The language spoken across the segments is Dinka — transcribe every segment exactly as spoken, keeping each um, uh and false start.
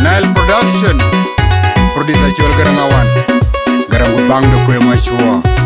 Nile Production. Producer Chol Garang Awan. Garang Bang de Kwe Machua.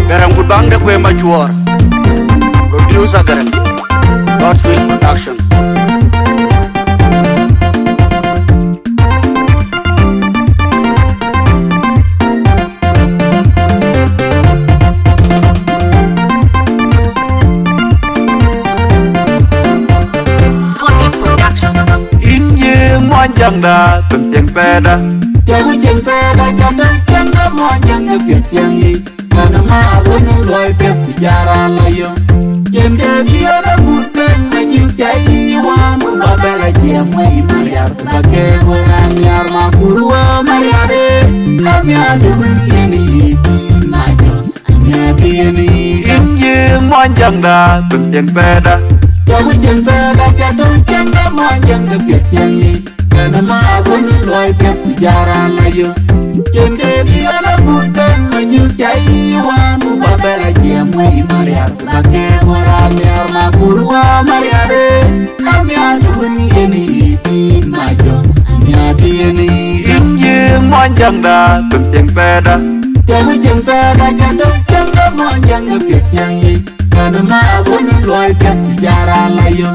Garang Gutbang de Kwe Machuor. Producer Garang. God's Will Production. Inji mwanjangda tun tieng peda. Tieng tieng peda jada tieng da mwanjang de piet tieng yi. Kana ma wona loy pet ku jara la yo. Tieng ke kiana gut ben ma jiu tai wan ku babela jam wei mariar ku bake wona nyar ma kurwa mariare. Kanya dun yeni yi ma jo. Inji mwanjangda tun tieng peda. Tieng tieng peda jada tieng da mwanjang de piet tieng yi. Kana ma wona loy pet ku jara la yo. Tieng ke kiana gut ben ma jiu tai wan ku babela jam wei mariar ku bake wona nyar ma kurwa mariare. Muɔnyjäŋda, thöŋ cieŋ thɛɛrda. Cäŋ cieŋ thɛɛrda, cäŋ döŋ cieŋ döŋ muɔnyjäŋ ë piɛth cieŋ yic. Kɛn ma abun luɔi piɛth ku jara la yö.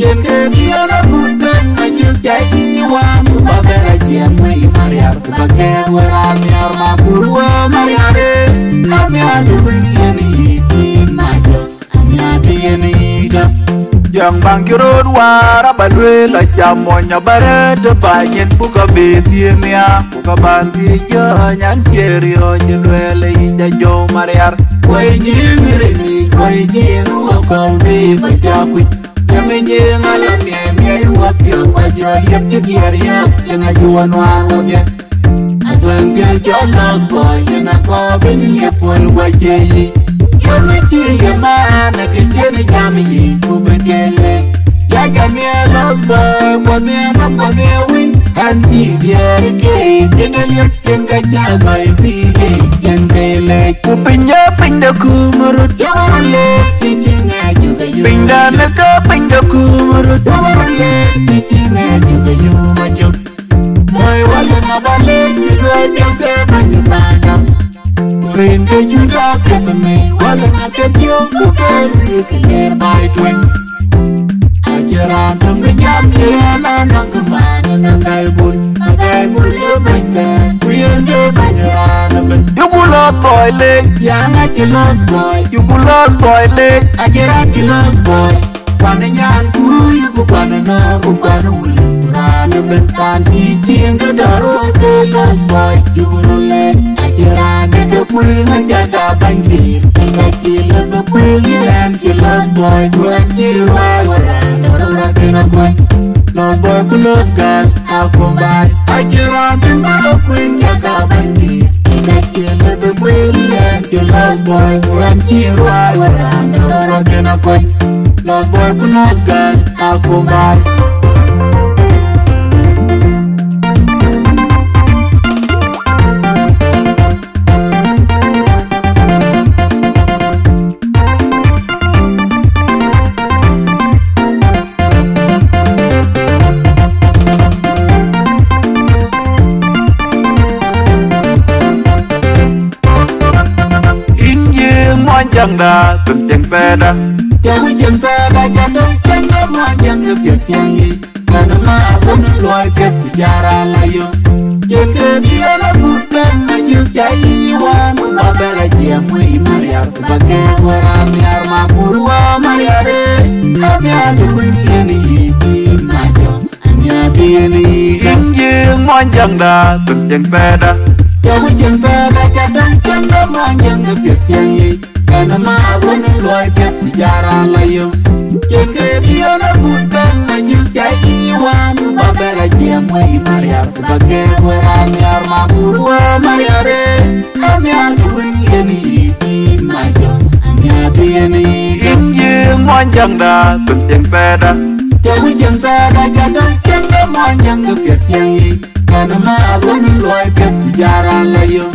Yen ke kiɛn agut bɛ̈n ma cïk cä yï wään ku ba bɛ̈n a ciɛɛŋ wei mariar ku ba kɛɛk wär a nhiaar ma kur wä mariar ë. Amiäk du wën yen yic thïn ma jɔ. Amiäk du yen yic dä. Jäŋ baŋ cï röt waar aba lueel a jam mony aba rɛ̈ɛ̈t ë ba nyin ku ka bï thiëëŋ ya ku ka ban thiëëc jɔ̈ɔ̈ny an cie riɔ̈ɔ̈c ë luɛɛl ë yic a jɔ̈u mariar. Wai jiëëŋ ë rem yic wai jiëëŋ ë wä kɔ̈u bï ba cä kuc. Tiɛŋ ë jiëëŋ ala miɛɛi miɛɛi wä piɔ̈ɔ̈th wä jɔ liep cï giɛɛr yäk tiɛŋ a juɔ̈ɔ̈n waar wä dhiɛl. Atuɛŋ piɛth cɔl Lost Boy yen akɔɔr bï nyin ke puɔ̈l guɔ cie yic. Yöŋ ë cï liep man ë kë cïn ë jam yic ku bï ke lec. Ya jam ye Lost Boy kuɔth nhiɛɛr nɔm kuɔth nhiɛɛr wïc. An cï diɛɛr ke yen ë liep yen ka cä gɔi pïïr lec yen ke lec. Ku piny ë piny de kuum röt. Yöŋ röt lec cï cï ŋɛɛc cï ke yöŋ. Pinydan ë ke piny de kuum röt. Yöŋ röt lec cï cï ŋɛɛc cï ke yöŋ acök. Moi wala na ba lec në luɔi piɛth ke bäny paanda. Rin ke cuda piɛth mei wala na piɛth yöŋ ku ke luiik leer bai tueŋ. Acï raan töŋ bï jam yen anɔŋ kë man në Baibul, në Baibul ye bɛ̈ny thɛɛr, ku yen ke bɛ̈ny raan ëbën. Yuku Lost Boy lec. Piɛŋ acï Lost Boy. Yuku Lost Boy lec. Acï raan cï Lost Boy. Kuan ë nyanku yuku kuan ë nɔɔr ku kuan ë wulën ku raan ëbën raan cï cieŋ ke dɔ̈ɔ̈r röör ke Lost Boy. Yuku röt lec acï raan ë ke kuëëŋ acä ka bäny pïïr ke ka cï lëu bï kuëëŋ ë ɛn cï Lost Boy ku ɛn cï ruääi wä raan dɔ̈ɔ̈r röör akën akuɔ̈n. Lost Boy ku Lost Girl. Akumbai, acï raan piŋ bï rɔt kuïn cä ka bäny dïït. Ë ka cï lëu bï kuïn yɛn cï Lost Boy ku ɛn cï ruääi wä raan dɔ̈ɔ̈r rɔt kën akuɔ̈n. Lost Boy ku Lost Girl, akumbai. Yïn jiëëŋ muɔnyjäŋda, thöŋ cieŋ thɛɛrda. Cäŋ cieŋ thɛɛrda, cäŋ döŋ cieŋ döŋ muɔnyjäŋ ë piɛth cieŋ yic. Kɛn ma abun luɔi piɛth ku jara la yö. Yen ke kiɛn agut bɛ̈n ma cïk cä yï wään ku ba bɛ̈n a ciɛɛŋ wei mariar ku ba kɛɛk wär a nhiaar ma kur wä mariar ë. Amiäk du wën yen yic thïn ma jɔ. Amiäk du yen yic. Yïn jiëëŋ muɔnyjäŋda, thöŋ cieŋ thɛɛrda. Cäŋ cieŋ thɛɛrda, cäŋ döŋ cieŋ döŋ muɔnyjäŋ ë piɛth cieŋ yic. Kɛn ma abun luɔi piɛth ku jara la yö. Yen ke kiɛn agut bɛ̈n ma cïk cä yï wään ku ba bɛ̈n a ciɛɛŋ wei mariar ku ba kɛɛk wär a nhiaar ma kur wä mariar ë. Amiäk du wën yen yic thïn ma jɔ. Amiäk du yen yic. Yïn jiëëŋ muɔnyjäŋda, thöŋ cieŋ thɛɛrda. Cäŋ cieŋ thɛɛrda, cäŋ döŋ cieŋ döŋ muɔnyjäŋ ë piɛth cieŋ yic. Kɛn ma abun luɔi piɛth ku jara la yö.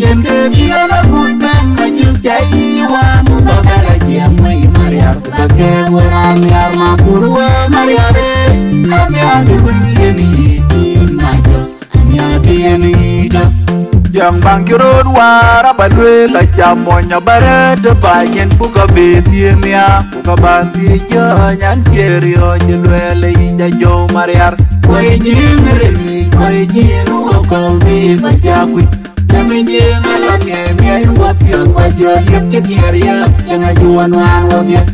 Yen ke kiɛn agut bɛ̈n ma cïk cä yï wään ku ba bɛ̈n a ciɛɛŋ wei mariar ku ba kɛɛk wär a nhiaar ma kur wä mariar ë. Amiäk du wën yen yic thïn ma jɔ. Amiäk du yen yic dä. Jäŋ baŋ cï röt waar aba lueel a jam mony aba rɛ̈ɛ̈t ë ba nyin ku ka bï thiëëŋ ya. Ku ka ban thiëëc jɔ̈ɔ̈ny an, cie riɔ̈ɔ̈c ë luɛɛl ë yic a jɔ̈u mariar. Wai jiëëŋ ë rem yic, wai jiëëŋ ë wä kɔ̈u bï ba cä kuc. Tiɛŋ ë jiëëŋ ala miɛɛi miɛɛi wä piɔ̈ɔ̈th, wä jɔ liep cï giɛɛr yäk, tiɛŋ acï wä nuaar wä dhiëth.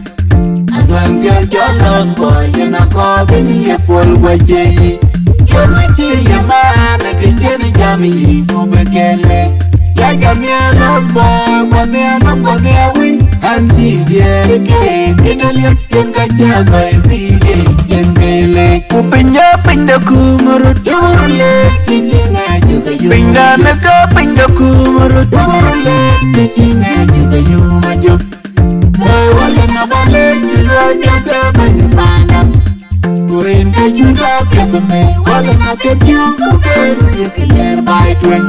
Atuɛŋ piɛth cɔl Lost Boy, yen akɔɔr bï nyin liep puɔl wä cie yic. Yöŋ acï liep man, ë kë cïn ë jam yic, ku bï kɛn lec. Ya jam ye Lost Boy, kuɔth nhiɛɛr nɔm kuɔth nhiɛɛr wïc. An cï diɛɛr keek, këde liep yen ka cä gɔi pïïr lec, yen ke lec. Ku piny ë piny de kuum röt. Yöŋ röt lec, cï cï ŋɛɛc cï ke yum. Pinydan ë ke piny de kuum röt. Yöŋ röt lec, cï cï ŋɛɛc cï ke yum acök. Ee wala na ba lec, luɔi piɛth ke bäny paanda. Ku rin ke cuda piɛth mei, wala na piɛth yum, ku ke luiik leer bai tueŋ.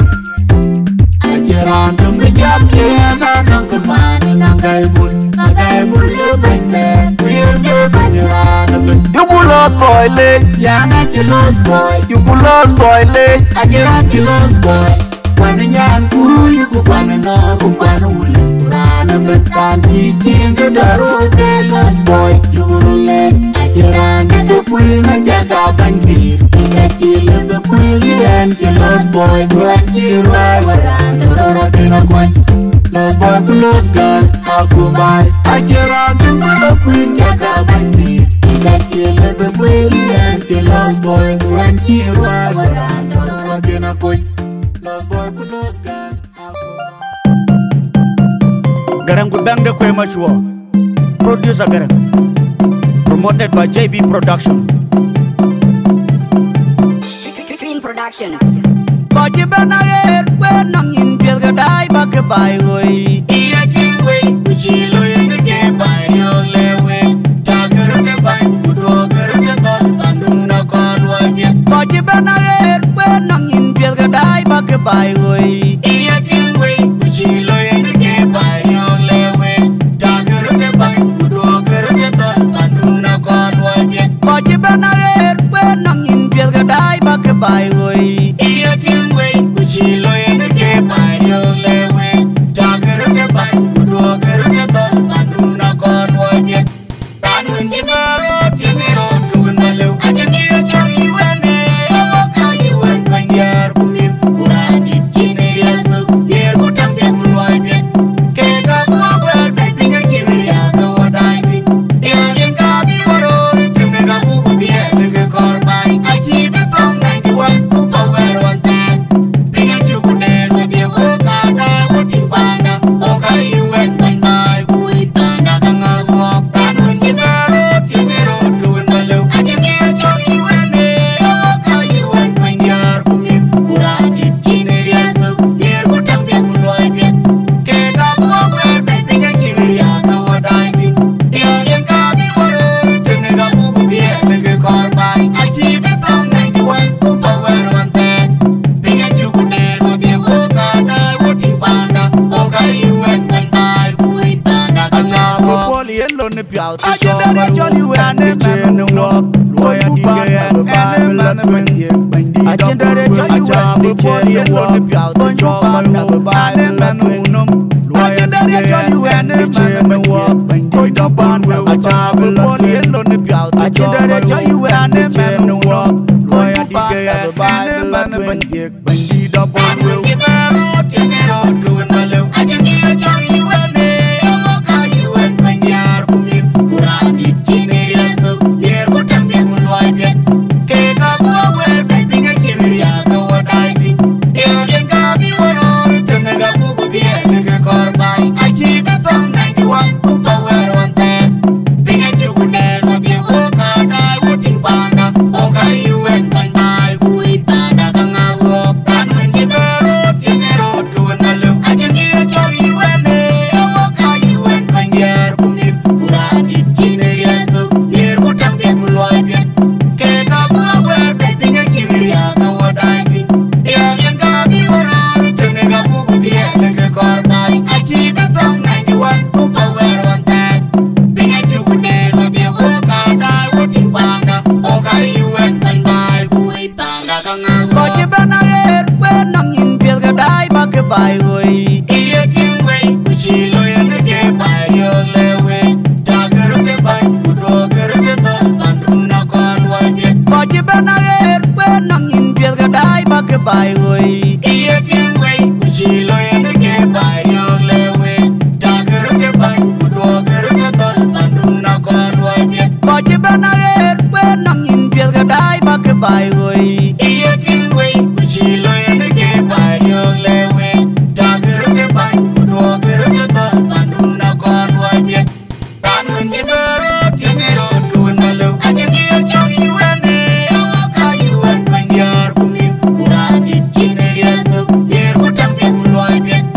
Acï raan töŋ bï jam yen anɔŋ kë man ë nɔŋ Baibul, na Baibul ye bɛ̈ny thɛɛr, ku yen ke bɛ̈ny raan ëbën. Yuku Lost Boy. Boy lec, yan acï lost boy, yuku lost boy lec, acï raan cï lost boy. Kuan nyan ku yuku kuan nɔɔr ku kuan wulë, ku raan ëbën raan cï cïn ke dɔ̈ɔ̈r ke lost boy. Yuku run lec, acï raan ke kuïn aca ka bany pïïr, ke ka cï lëbë kuïn yɛn cï lost boy, ku raan cï ruai wä raan dɔ̈ɔ̈r ke na kuany. Lost boy ku lost girl, akumbai, acï raan dun bï lɔ kuïn aca ka bany pïïr, ke ka cï lëbë kuïn yɛn cï lost boy, ku raan cï ruai wä raan dɔ̈ɔ̈r ke na kuany. Lost boy ku lost girl, akumbai. Garang ku bɛ̈ŋ de kueem acuɔ. Producer Garang. Promoted by J B Production. Twin Production. Kɔc cï bɛ̈n aɣeer, ku ë nɔŋ nyin piɛth ke daai bäk ke baai ɣöi. Ë ya tïŋ wei, ku cï looi në ke baai riɔ̈ɔ̈k lɛ̈k wek. Cakë röt ë bäny, ku duɔ̈kkë röt ë dhɔ̈l, pandun akɔɔr luɔi piɛth. Kɔc cï bɛ̈n aɣeer, ku ë nɔŋ nyin piɛth ke daai bäk ke baai ɣöi. Ë ya tïŋ wei, ku cï looi në ke baai riɔ̈ɔ̈k lɛ̈k wek. Cakë röt ë bäny, ku duɔ̈kkë röt ë dhɔ̈l, pandun akɔɔr luɔi piɛth. Kɔc cï bɛ̈n aɣeer, ku ë nɔŋ nyin piɛth ke daai bäk ke baai ɣöi. Ë ya tïŋ wei, ku cï looi në ke baai riɔ̈ɔ̈k lɛ̈k wek. Cakë röt ë bäny, ku duɔ̈kkë röt ë dhɔ̈l, pandun akɔɔr luɔi piɛth. Raan wën cï bɛ̈n röt, cïn röt, ke wën ba lëu. Acïn kë cɔl yï wën, ee, awä ka yï wën, kony diäär ku mïth, ku raan dït cïn ë riɛl thök, diëër ku täŋ piɛth ku luɔi piɛth. Ke ka bï wä wɛ̈ɛ̈r bɛ̈c piny acï bï riääk ke wä daai thïn. Riääk yen ka bï wä röör, tënë ka buk dhiɛl ke kɔɔr baai. Acï bï thöŋ ninety one, ku pa wɛ̈ɛ̈r ɣɔn thɛɛr. Piny acuk ku dɛɛr wedhie, wok ka dɛɛr wä tïŋ panda. Wok ka yï wɛ̈n bɛ̈ny baai, ku wïc panda ka ŋäth wok. Raan wën cï bɛ̈n röt, cïn röt, ke wën ba lëu. Acïn kë cɔl yï wën, ee, awä ka yï wën, kony diäär ku mïth, ku raan dït cïn ë riɛl thök, diëër ku täŋ piɛth ku luɔi piɛth. Ke ka bï wä wɛ̈ɛ̈r bɛ̈c piny acï bï riääk ke wä daai thïn. Riääk yen ka bï wä röör, tënë ka buk dhiɛl ke kɔɔr baai. Acï bï thöŋ ninety one, ku pa wɛ̈ɛ̈r ɣɔn thɛɛr. Piny acuk ku dɛɛr wedhie, wok ka dɛɛr wä tïŋ panda. Wok ka yï wën bɛ̈ny baai, ku wïc panda ka ŋäth wok. Acïn dɛ̈t ye cɔl yï wën, ee mɛnh wun nɔm. Luɔi adït ke ɣɛn bï baai bï la tueŋ. Acïn dɛ̈t ye cɔl yï wën, ee cïn wɔ. Kony ku panda bï baai bï la tueŋ. Acïn dɛ̈t ye cɔl yï wën, ee mɛnh wun nɔm. Kony ku panda bï baai bï la tueŋ. Acïn dɛ̈t ye cɔl yï wën, ee mɛnh wun nɔm. Luɔi adït ke ɣɛn bï baai bï la tueŋ. Bɛ̈nydït abɔ̈ wëu. Raan wën cï bɛ̈n röt, cïn röt, ke wën ba lëu. Acïn kë cɔl yï wën, ee, awä ka yï wën, kony diäär ku mïth, ku raan dït cïn ë riɛl thök, diëër ku täŋ piɛth ku luɔi piɛth. Ke ka bï wä wɛ̈ɛ̈r bɛ̈c piny acï bï riääk ke wä daai thïn. Riääk yen ka bï wä röör, tënë ka buk dhiɛl ke kɔɔr baai. Acï bï thöŋ ninety one, ku pa wɛ̈ɛ̈r ɣɔn thɛɛr. Piny acuk ku dɛɛr wedhie, wok ka dɛɛr wä tïŋ panda. Wok ka yï wën bɛ̈ny baai, ku wïc panda ka ŋäth wok. Raan wën cï bɛ̈n röt, cïn röt, ke wën ba lëu. Acïn kë cɔl yï wën, ee, awä ka yï wën, kony diäär ku mïth, ku raan dït cïn ë riɛl thök, diëër ku täŋ piɛth ku luɔi piɛth. Ke ka bï wä wɛ̈ɛ̈r bɛ̈c piny acï bï riääk ke wä daai thïn. Riääk yen ka bï wä röör, tënë ka buk dhiɛl ke kɔɔr baai. Acï bï thöŋ ninety one, ku pa wɛ̈ɛ̈r ɣɔn thɛɛr. Piny acuk ku dɛɛr wedhie, wok ka dɛɛr wä tïŋ panda. Wok ka yï wën bɛ̈ny baai, ku wïc panda ka ŋäth wok. Kɔc cï bɛ̈n aɣeer, ku ë nɔŋ nyin piɛth ke daai bäk ke baai ɣöi. Ë ye tïŋ wei, ku cï looi në ke baai riɔ̈ɔ̈k lɛ̈k wek. Cakë röt ë bäny, ku duɔ̈kkë röt ë dhɔ̈l, pandun akɔɔr luɔi piɛth. Kɔc cï bɛ̈n aɣeer, ku ë nɔŋ nyin piɛth ke daai bäk ke baai ɣöi. Ë ye tïŋ wei, ku cï looi në ke baai riɔ̈ɔ̈k lɛ̈k wek. Cakë röt ë bäny, ku duɔ̈kkë röt ë dhɔ̈l, pandun akɔɔr luɔi piɛth. Kɔc cï bɛ̈n aɣeer, ku ë nɔŋ nyin piɛth ke daai bäk ke baai ɣöi. Ë ye tïŋ wei, ku cï looi në ke baai riɔ̈ɔ̈k lɛ̈k wek. Cakë röt ë bäny, ku duɔ̈kkë röt ë dhɔ̈l, pandun akɔɔr luɔi piɛth. Raan wën cï bɛ̈n röt, cïn röt, ke wën ba lëu. Acïn kë cɔl yï wën, ee, awä ka yï wën, kony diäär ku mïth, ku raan dït cïn ë riɛl thök, diëër ku täŋ piɛth ku luɔi piɛth.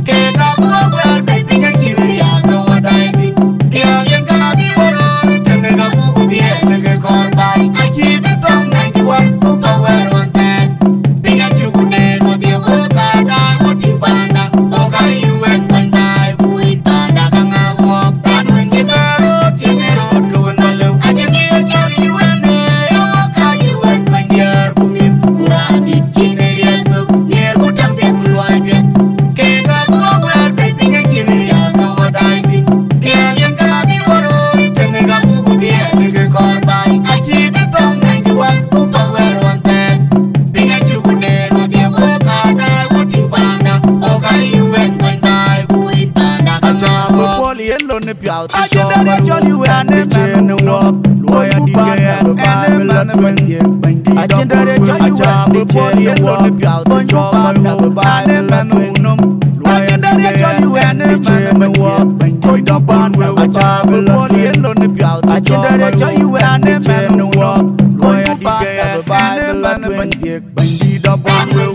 Ke ka bï wä wɛ̈ɛ̈r bɛ̈c piny acï bï riääk ke wä daai thïn. Riääk yen ka bï wä röör, tënë ka buk dhiɛl ke kɔɔr baai. Acï bï thöŋ ninety one, ku pa wɛ̈ɛ̈r Acïn dɛ̈t ë cɔl UN në cïn yen lon pial bï cɔk kɔc rou, an ë mɛnh wun nɔm. Acïn dɛ̈t ë cɔl UN në mɛnh wun nɔm, kɔc dɔ̈k paan wëu, acä bï puɔl yen lon pial bï cɔk kɔc rou, an ë mɛnh wun nɔm, kɔc dɔ̈k paan, an ë mɛnh wun nɔm. Bɛ̈nydït dɔ̈k paan wëu.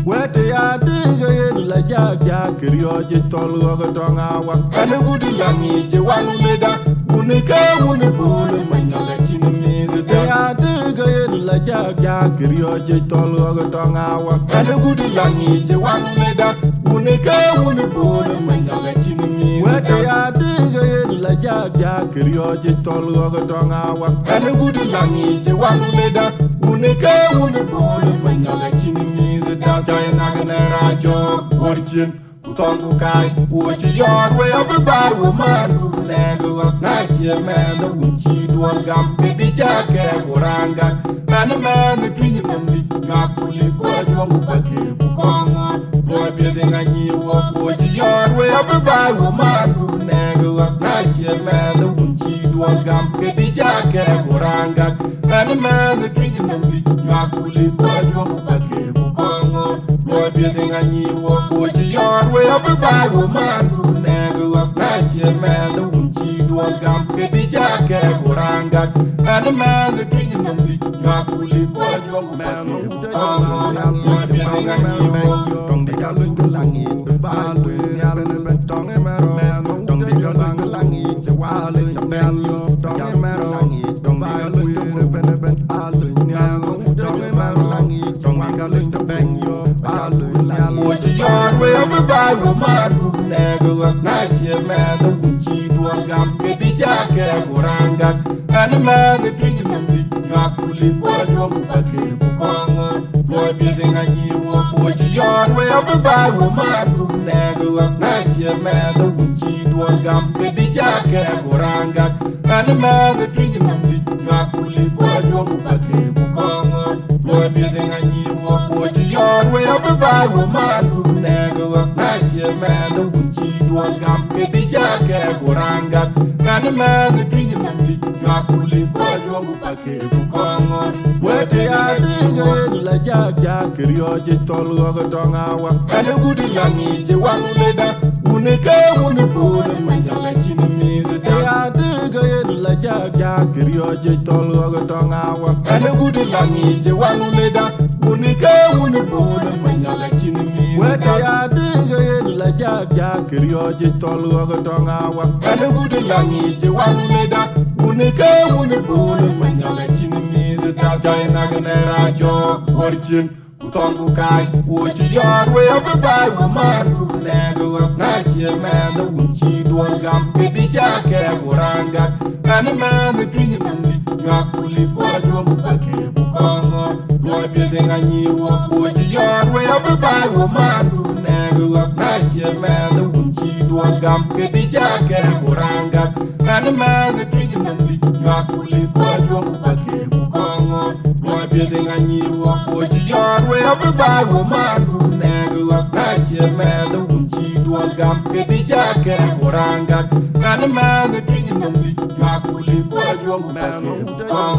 Wɛ̈t ya dïk yen la jak jak kë riɔ̈ɔ̈c ë tɔl ɣɔ̈k ë tɔŋ awa. Ɛn ë gut la ŋic ë wan leda, wun ë ke wun ë bol ë manyɔl acïn mïth ë dɛ̈. Ya dïk yen la jak jak kë riɔ̈ɔ̈c ë tɔl ɣɔ̈k ë tɔŋ awa. Ɛn ë gut la ŋic ë wan leda, wun ë ke wun ë bol ë manyɔl acïn mïth ë dɛ̈. Wɛ̈t ya dïk yen la jak jak kë riɔ̈ɔ̈c ë tɔl ɣɔ̈k ë tɔŋ awa. Ɛn ë gut la ŋic ë wan leda, wun ë ke wun ë bol ë manyɔl acïn mïth ë dɛ̈. Cɔc nak në rac cök, wär cin, ku thɔn ku kaai, ku wä cï yɔɔr, wë abï baai, wä maandu nɛɛk ɣɔ̈k. Na cie mɛɛn ë wun cï duɔl gam, ke bï cä kɛɛk, wä raan gak. Mɛn ë mɛɛn ë tuny ë bɛ̈n bï nyuak, ku lith kɔc juɔ̈ŋ, ku bäk keek, ku kɔŋ ɣɔ̈k. Luɔi piɛth ë ŋa nyic wɔ, ku wä cï yɔɔr, wë abï baai, wä maandu nɛɛk ɣɔ̈k. Na cie mɛɛn ë wun cï duɔl gam, ke bï cä kɛɛk, wä raan gak. Mɛn ë mɛɛn ë tuny ë bɛ̈n bï nyuak, ku lith kɔc juɔ̈ŋ, ku bäk keek, ku kɔŋ ɣɔ̈k. Luɔi piɛth ë ŋa nyic wɔ, ku wä cï yɔɔr, wë abï baai, wä maandu nɛɛk ɣɔ̈k. Na cie mɛɛn ë wun cï duɔl gam, ke bï cä kɛɛk, wä raan gak. Mɛn ë mɛɛn ë tuny ë bɛ̈n bï nyuak, ku lith kɔc juɔ̈ŋ, ku bäk keek, ku kɔŋ ɣɔ̈k. Luɔi piɛth ë ŋa nyic wɔ, tɔŋ dï cä luny kë la ŋic, bï baai luny nhial ëbɛ̈n, tɔŋ ë mɛn rɔt, tɔŋ dï cä luny kë la ŋic, cï waal ë cä bɛ̈n yök, tɔŋ ë mɛn rɔt, tɔŋ dï cä luny kë ëbɛ̈n ëbɛ̈n, aa luny nhial, tɔŋ ë mɛn rɔt, tɔŋ dï cä luny kë bɛ̈n yök, aa luny nhial. Wä cï yɔɔr, wë abï baai, wä maandu nɛɛk ɣɔ̈k. Na cie mɛɛn ë wun cï duɔl gam, ke bï cä kɛɛk, wä raan gak. Ɛn ë mɛɛn ë tuny ë bɛ̈n bï nyuak, ku lith kɔc juɔ̈ŋ, ku bäk keek, ku kɔŋ ɣɔ̈k. Luɔi piɛth ë ŋa nyic wɔ, ku wä cï yɔɔr, wë abï baai, wä maandu nɛɛk ɣɔ̈k. Na cie mɛɛn ë wun cï duɔl gam, ke bï cä kɛɛk, wä raan gak. Ɛn ë mɛɛn ë tuny ë bɛ̈n bï nyuak, ku lith kɔc juɔ̈ŋ, ku bäk keek, ku kɔŋ ɣɔ̈k. Luɔi piɛth ë ŋa nyic wɔ, ku wä cï yɔɔr, wë abï baai, wä maandu nɛɛk ɣɔ̈k. Na cie mɛɛn ë wun cï duɔl gam, ke bï cä kɛɛk, wä raan gak. Mɛn ë mɛɛn ë tuny ë bɛ̈n bï nyuak, ku lith kɔc juɔ̈ŋ, ku bäk keek, ku kɔŋ ɣɔ̈k. Wɛ̈t ya dïk yen la jak jak kë riɔ̈ɔ̈c ë tɔl ɣɔ̈k ë tɔŋ awa. Ɛn ë gut la ŋic ë wan leda, wun ë ke wun ë bol ë manyɔl acïn mïth ë dɛ̈. Ya dïk yen la jak jak kë riɔ̈ɔ̈c ë tɔl ɣɔ̈k ë tɔŋ awa. Ɛn ë gut la ŋic ë wan leda, wun ë ke wun ë bol ë manyɔl acïn mïth ë dɛ̈. Wɛ̈t ya dïk yen la jak jak kë riɔ̈ɔ̈c ë tɔl ɣɔ̈k ë tɔŋ awa. Ɛn ë gut la ŋic ë wan leda, wun ë ke wun ë bol ë manyɔl acïn mïth ë dɛ̈. Cɔc nak në rac cök, wär cin, ku thɔn ku kaai, ku wä cï yɔɔr, wë abï baai, wä maandu nɛɛk ɣɔ̈k. Na cie mɛɛn ë wun cï duɔl gam, ke bï cä kɛɛk, wä raan gak. Mɛn ë mɛɛn ë tuny ë bɛ̈n bï nyuak, ku lith kɔc juɔ̈ŋ, ku bäk keek, ku kɔŋ ɣɔ̈k. Luɔi piɛth ë ŋa nyic wɔ, ku wä cï yɔɔr, wë abï baai, wä maandu nɛɛk ɣɔ̈k. Na cie mɛɛn ë wun cï duɔl gam, ke bï cä kɛɛk, wä raan gak. Mɛn ë mɛɛn ë tuny ë bɛ̈n bï nyuak, ku lith kɔc juɔ̈ŋ, ku bäk keek, ku kɔŋ ɣɔ̈k. Luɔi Piɛth ŋa nyi wɔ, wɔ cï yɔɔr wei abï baai wɔ maan du nɛɛk wɔ. Na cie mɛɛth wun cï duɔl gam, ke bï cä kɛɛk wɔ raan gat. Ɣɛn mɛɛth ë tuic nɔm dït, juak ku lith wɔ juɔk ku path kek ku kɔŋ.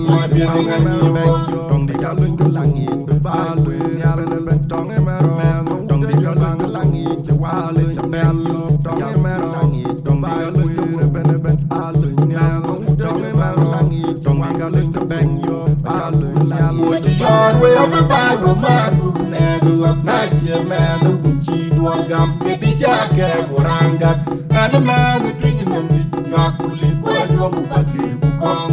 Wɔ piɛth ŋa nyi wɔ. Tɔŋ dï ka luny ke laŋ yic bï baai luny nhial ëbɛ̈n, tɔŋ ë mɛ̈r mɛɛth, tɔŋ dï ka luny ke laŋ yic cï waal ë cä mɛl. Tɔŋ ë mɛ̈r laŋ yic bï baai luny ëbɛ̈n ëbɛ̈n, aa luny nhial. Tɔŋ ë mɛ̈r laŋ yic cï waal ë cä mɛl. Wɔ cï yɔɔr wei abï baai wɔ maan du nɛɛk wɔ. Na cie mɛɛth wun cï duɔl gam, ke bï cä kɛɛk wɔ raan gat. Ɣɛn mɛɛth ë tuic nɔm dït, juak ku lith wɔ juɔk ku path kek ku kɔŋ.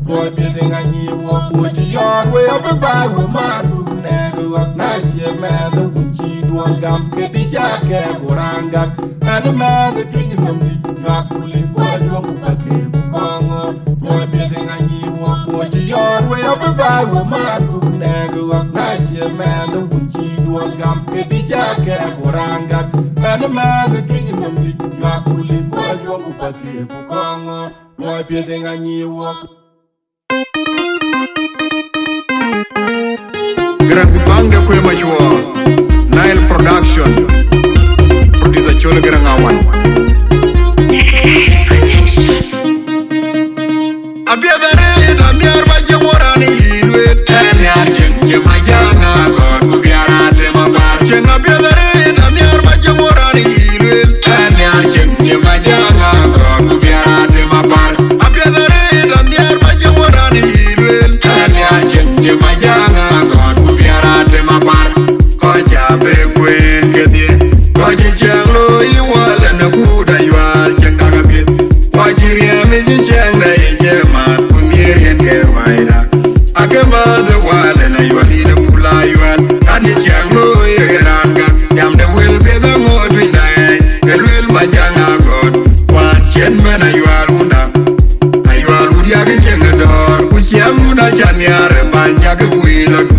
Wɔ piɛth ŋa nyi wɔ, wɔ cï yɔɔr wei abï baai wɔ maan du nɛɛk wɔ. Na cie mɛɛth wun cï duɔl gam, ke bï cä kɛɛk wɔ raan gat. Ɣɛn mɛɛth ë tuic nɔm dït, juak ku lith wɔ juɔk ku path kek ku kɔŋ. Wɔ piɛth ŋa nyi wɔ, wɔ cï yɔɔr wei abï baai wɔ maan du nɛɛk wɔ. Na cie mɛɛth wun cï duɔl gam, ke bï cä kɛɛk wɔ raan gat. Ɣɛn mɛɛth ë tuic nɔm dït, juak ku lith wɔ juɔk ku path kek ku kɔŋ. Wɔ piɛth ŋa nyi wɔ. Garaŋ ku baŋ de kuëë macuɔɔr. Nile Production. Producer Chol Garaŋ Awan. Apiɛth arëët amiäär ba cieŋ wɔ raan ë yï lueel. Ë nhiaar cieŋ cï Majaŋ agɔɔt ku biäär atem apar. Cieŋ apiɛth arëët amiäär ba cieŋ wɔ raan ë yï lueel. Ë nhiaar cieŋ cï Majaŋ agɔɔt ku biäär atem apar. Apiɛth arëët amiäär ba cieŋ wɔ raan ë yï lueel. Ë nhiaar cieŋ cï Majaŋ agɔɔt ku biäär atem apar. Kɔc ca be kueen kedhie, kɔc cï ciɛɛŋ looi yï wäl ënë kuut ayual cieŋ dak apiɛth. Wɔ cï riɛm ë cï ciɛɛŋda ye jɛ math ku nhiëër yen ke ruaida. Ake mäth ë wäl ënë ayual yïn ë kul ayual. Raan cï ciɛɛŋ looi ë raan gak, jam de wël piɛth aŋoot tuny daai. Ke lueel Majaŋ agɔɔt, wään cien bɛ̈n ayual wunda. Ayual wut yak cieŋ ë dɔ̈ɔ̈r, ku ciɛɛŋ wut aca nhiaar ë bäny cak ë guiil adu.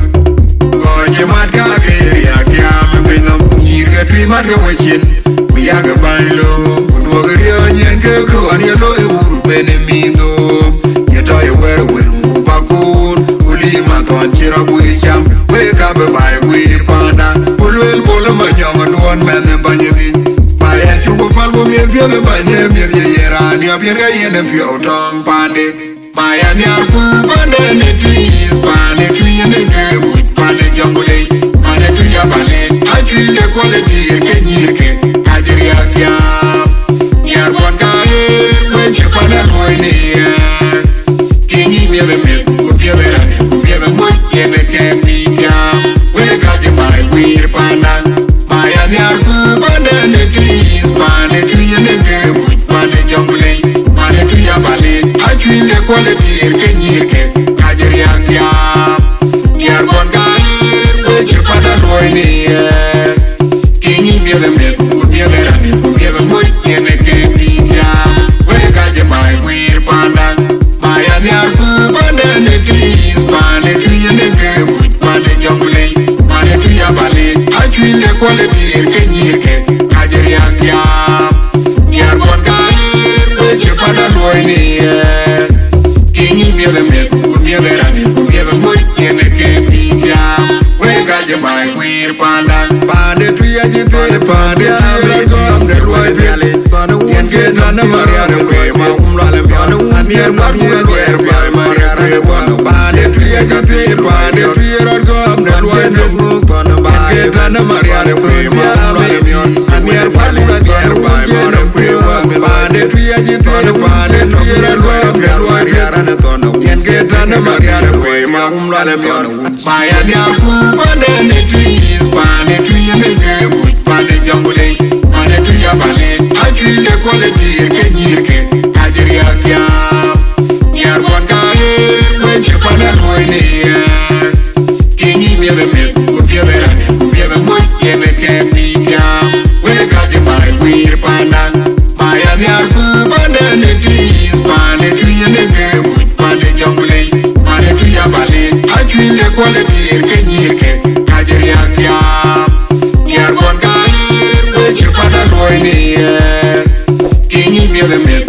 Kɔc cï mat ka ke riääk tiaam ë piny nɔm, nyïïr ke tui mat ke wecin, ku yak bäny looi, ku duɔ̈k riɔ̈ɔ̈c yen ke kɔn ye looi wur ben ë mïth dhööm, ye tɔ̈ ye wɛ̈r weŋ ku bakun, ku lim athɔn cï rɔt guiir cam, wek abï baai guiir panda, ku lueel Bol ë Manyɔŋ duɔ̈n mɛnh ë bäny ë dhïc. Baai acuk päl ku miëth piɛth ë bäny ë miëth ye ye raan yɔ̈p yen ke yen ë piɔ̈u tɔŋ pande. Ba ya nhiaar ku pande në tui yith, pande tui yen ë ke buc, pande Jɔŋlei, pande tui ya bale, a tui de quality ke nyïïr ke, a jë riääk tiaam. Nhiaar kuɔn ka ɣer, we cï pande luɔi në ye. Tiŋ yï miëth ë miëth, ku miëth ë rani, ku miëth ë moc, yen ë ke pïïr tiaam. We ka jë baai guiir panda. Ba ya nhiaar ku pande në tui yith, pande tui yen ë ke buc, pande Jɔŋlei, pande tui ya bale, a tui de quality ke nyïïr ke, ka jë riääk tiaam. Nhiaar kuɔn ka ɣer, we cï panda luɔi në ye. Tiŋ yï miëth ë miëth, ku miëth ë rani, ku miëth ë moc, yen ë ke pïïr tiaam. We ka jë baai guiir panda. Ba ya nhiaar ku pande në tui yith, pande tui yen ë ke buc, pande Jɔŋlei, pande tui ya bale, a tui de quality ke nyïïr ke, ka jë riääk tiaam. Nhiaar kuɔn ka ɣer, we cï panda luɔi në ye. Tiŋ yï miëth ë miëth, ku miëth ë rani, ku miëth ë moc, yen ë ke pïïr tiaam. We ka jë baai guiir panda. Pande tui ya jë thëëi, pande tui ya rɔt gɔ̈m de luɔi piɛli. Yen ke tɔ̈ në Mariar ë kuëë ma wum lual ë miɔn. Amiɛr kuat ku ke luɛɛr piɔ̈ɔ̈c Mariar ë kuëë wɔ. Pande tui ya jë thëëi, pande tui ya rɔt gɔ̈m de luɔi piɛli. Yen ke tɔ̈ në Mariar ë kuëë ma wum lual ë miɔn. Amiɛr kuat ku ke luɛɛr piɔ̈ɔ̈c Mariar ë kuëë wɔ. Pande tui ya jë thëëi, pande tui ya rɔt gɔ̈m de luɔi piɛli. Yen ke tɔ̈ në Mariar ë kuëë ma wum lual ë miɔn. Ba ya nhiaar ku pande në tui yith, pande tui yen ë ke buc, pande Jɔŋlei, pande tui ya bale, a tui de quality ke nyïïr ke, ka jë riääk tiaam. Nhiaar kuɔn ka ɣer, we cï panda luɔi në ye. Tiŋ yï miëth ë miëth, ku miëth ë rani, ku miëth ë moc, yen ë ke pïïr tiaam. We ka jë baai guiir panda. Ba ya nhiaar ku pande në tui yith, pande tui yen ë ke buc, pande Jɔŋlei, pande tui ya bale, a tui de quality ke nyïïr ke, ka jë riääk tiaam. Nhiaar kuɔn ka ɣer, we cï panda luɔi në ye. Tiŋ yï miëth ë miëth,